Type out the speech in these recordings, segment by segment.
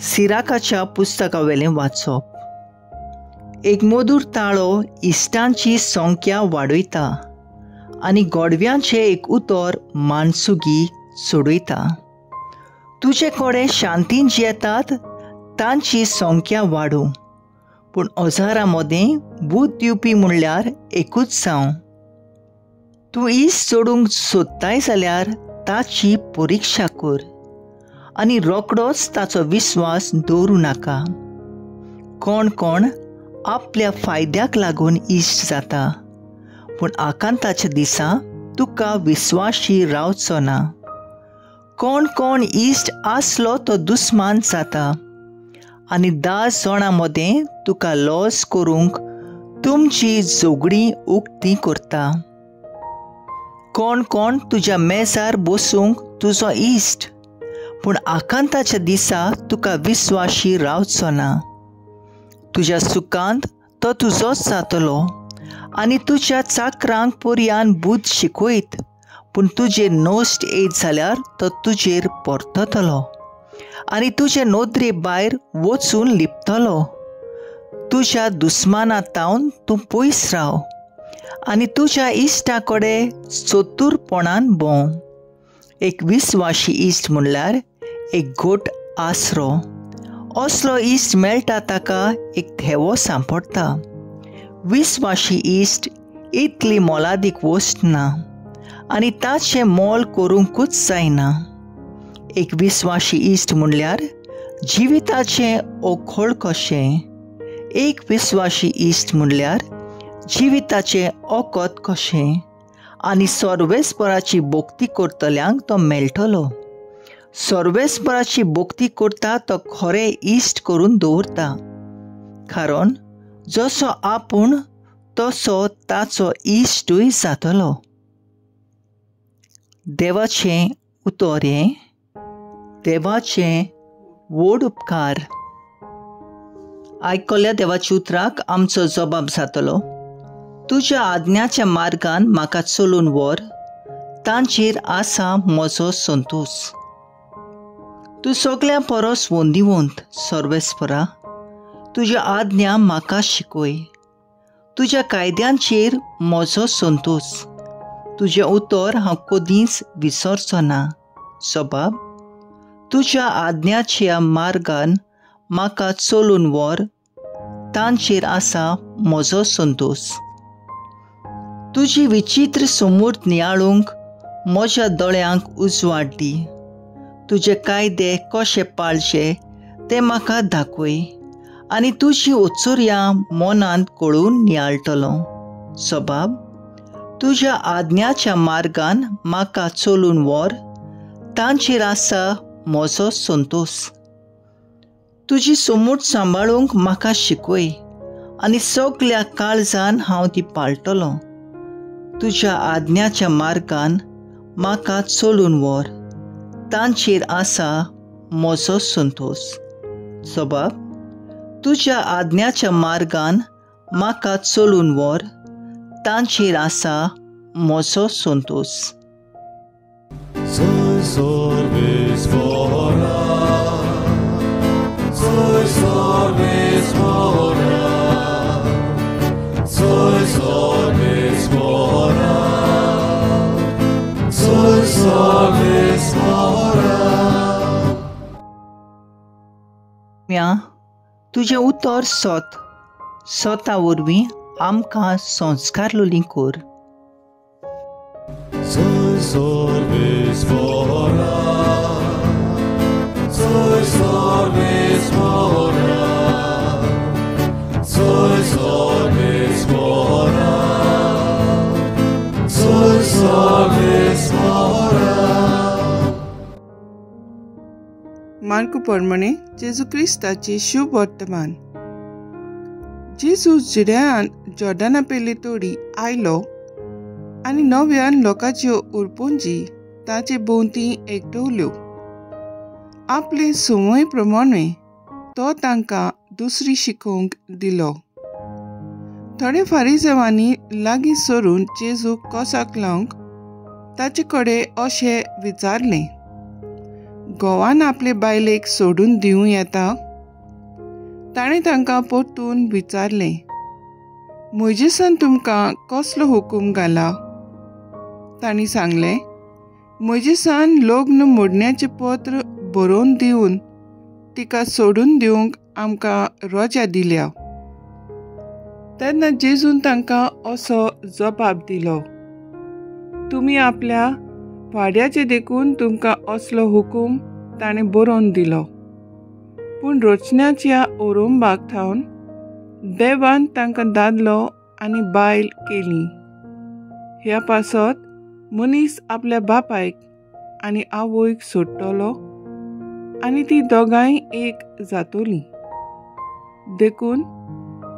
सिराकाच्या पुस्तकावेलें वाचप. एक मधूर ताळो इश्टांची संख्या वाडयता आनी गोडव्यांचें एक उतर मानसुगी सोडयता. तुजे कडेन शांतीन जियेतात तांची संख्या वाडूं, पूण हजारां मदें बूद दिवपी म्हणल्यार एकूच जावं. तूं इश्ट सोडूंक सोदताय जाल्यार ताची परिक्षा कर आनी रोखडोच ताचो विस्वास दवरूं नाका. कोण कोण आपल्या फायद्याक लागून इश्ट जाता, पूण आकांताच्या दिसा तुका विस्वाशी रावचो ना. कोण कोण इश्ट आसलो तो दुस्मान जाता आनी 10 जाणां मदें तुका लॉस करूंक तुमची झगडीं उक्ती करता. कोण कोण तुज्या मेजार बसूंक तुजो इश्ट, पूण आकांताच्या दिसा तुका विस्वाशी रावचो ना. तुज्या सुखांत तो तुजोच जातलो आनी तुज्या चाकरांक पर्यान बूद शिकयत, पूण तुजेर नश्ट येत जाल्यार तो तुजेर परततलो आनी तुजे नदरे भायर वचून लिपतलो. तुज्या दुस्माना तावन तूं पयस राव आनी तुज्या इश्टा कडेन चतुरपणान भोंव. एक विस्वाशी इश्ट म्हणल्यार एक घट आसरो. असलो इश्ट मेळटा ताका एक थेवो सांपडटा. विस्वाशी इश्ट इतली मोलादीक वस्त ना आनी ताचें मोल करूंकूच जायना. एक विस्वाशी इश्ट म्हणल्यार जिविताचें ओखळ कशें. एक विस्वाशी इश्ट म्हणल्यार जिविताचें ओकत कशें आनी सर्वेस्पराची भक्ती करतल्यांक तो मेळटलो. सर्वेस्पराची भक्ती करता तो खरें इश्ट करून दवरता, कारण जसो आपूण तसो ताचो इश्टूय जातलो. देवाचें उतर हें देवाचें व्हड उपकार. आयकल्या देवाच्या उतराक आमचो जबाब जातलो. तुज्या आज्ञाच्या मार्गान म्हाका चलून व्हर, तांचेर आसा म्हजो संतोश. तूं सगळ्यां परस वंदिवंत सर्वेस्परा, तुज्या आज्ञा म्हाका शिकय. तुज्या कायद्यांचेर म्हजो संतोश. तुजें उतर हांव कदींच विसरचो ना. जबाब: तुज्या आज्ञाच्या मार्गान म्हाका चलून व्हर, तांचेर आसा म्हजो संतोश. तुजी विचित्र समूर्त नियाळूंक म्हज्या दोळ्यांक उजवाड दी. तुजे कायदे कशे पाळचे ते म्हाका दाखय आनी तुजी ओचुर्या मनांत कळून नियाळटलो. जबाब: तुज्या आज्ञाच्या मार्गान म्हाका चलून व्हर, तांचेर आसा म्हजो संतोश. तुजी समूर्त सांबाळूंक म्हाका शिकय आनी सगल्या काळजान हांव ती पाळटलो. तुज्या आज्ञाच्या मार्गान म्हाका चलून व्हर, तांचेर आसा म्हजो संतोश. जबाब: तुज्या आज्ञाच्या मार्गान म्हाका चलून व्हर, तांचेर आसा म्हजो संतोश. तुजें उतर सत, सता वरवीं आमकां संस्कार लोली कर. मार्कू प्रमाणे जेजू क्रिस्ताची शुभ वर्तमान. जेजू जुड्यान जॉर्डना पेले तोडी आयलो आनी नव्यान लोकांच्यो उरपुंजी ताचे भोंवती एकटवल्यो. आपले संवय प्रमाणे तो तांकां दुसरी शिकोवंक दिलो. थोडे फारीजवांनी लागीं सरून जेजूक कोसाक लावंक ताचे कडेन अशें विचारलें, घोवान आपले बायलेक सोडून दिवं येता? ताणें तांकां परतून विचारलें, मोयजेसान तुमकां कसलो हुकूम घाला? तांणी सांगलें, मोयजेसान लग्न मोडण्याचें पत्र बरोवन दिवन तिका सोडून दिवंक आमकां रजा दिल्या. तेन्ना जेजून तांकां असो जबाब दिलो, तुमी आपल्या वाड्याचे देखून तुमकां असलो हुकूम ताणें बरोवन दिलो, पूण रचण्याच्या ओरोंबाक थावन देवान तांकां दादलो आनी बायल केली. ह्या पासत मनीस आपल्या बापायक आनी आवयक सोडटलो आनी ती दोगांय एक जातोली. देखून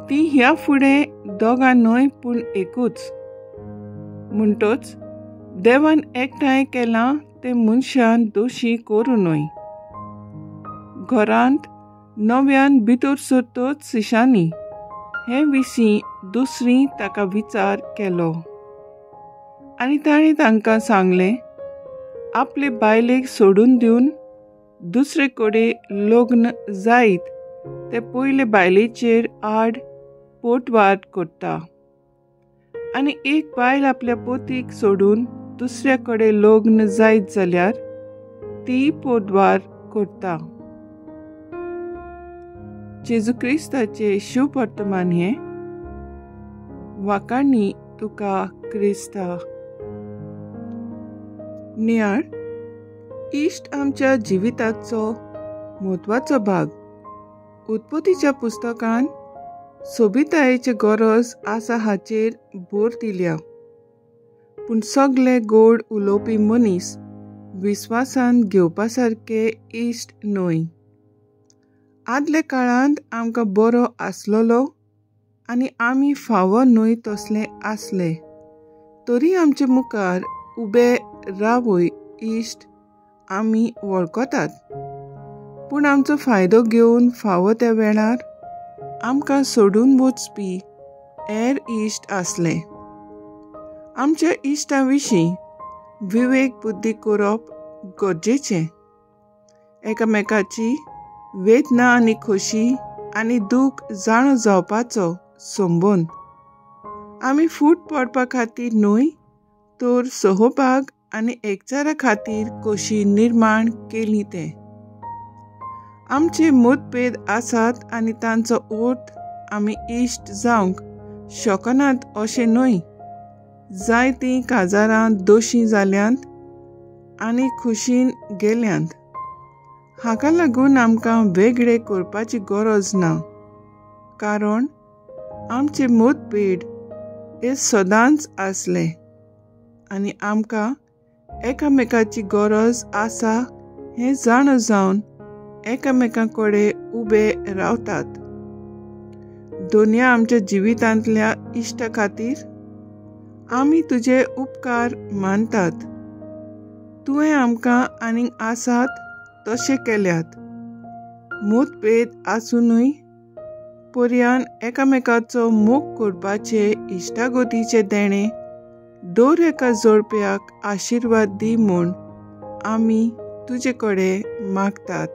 ती ह्या फुडें दोगां न्हय पूण एकूच. म्हणटच देवान एकठांय केलां तें मनशान दोशी करूं न्हय. घरांत नव्यान भितर सरतच शिशांनी हे विशीं दुसरी ताका विचार केलो आनी ताणें तांकां सांगलें, आपले बायलेक सोडून दिवन दुसरे कडेन लग्न जायत ते पयले बायलेचेर आड पोटवाद करता आनी एक बायल आपल्या पोतीक सोडून दुसऱ्या कडेन लग्न जायत जाल्यार ती पोटवार करता. जेजू क्रिस्ताचे शुभवर्तमान हें. वाकाणी तुका क्रिस्ता. नियाळ इश्ट आमच्या जिविताचो म्हत्वाचो भाग. उत्पत्तीच्या पुस्तकान सोबितायेची गरज आसा हाचेर भर दिल्या, पूण सगळे गोड उलोवपी मनीस विस्वासान घेवपा सारके इश्ट न्हय. आदल्या काळांत आमकां बरो आसलेलो आनी आमी फावो न्हय तसले आसले तरी आमचे मुखार उबे रावय इश्ट आमी वळखतात, पूण आमचो फायदो घेवन फावो त्या वेळार आमकां सोडून वचपी हेर इश्ट आसले. आमच्या इश्टां विशीं विवेक बुद्धी करप गरजेचें. एकामेकाची वेदना आनी खोशी आनी दूख जाणो जावपाचो संबंद आमी फूट पडपा खातीर न्हय तर सहभाग आनी एकचारा खातीर कशी निर्माण केली तें. आमचे मतभेद आसात आनी तांचो अर्थ आमी इश्ट जावंक शकनात अशें न्हय. जायतीं काजारां दोशी जाल्यांत आनी खुशीन गेल्यांत. हाका लागून आमकां वेगळे करपाची गरज ना, कारण आमचे मतभेद हे सदांच आसले आनी आमकां एकामेकाची गरज आसा हें जाणा जावन एकामेकां कडेन उबे रावतात. दोनया आमच्या जिवितांतल्या इश्टा खातीर आमी तुजे उपकार मानतात. तुवें आमकां आनीक आसात तशें केल्यात. मतभेद आसुनूय पर्यान एकामेकाचो मोग करपाचे इश्टागतीचें देणें दर एका जोडप्याक आशिर्वाद दी म्हूण आमी तुजे कडेन मागतात.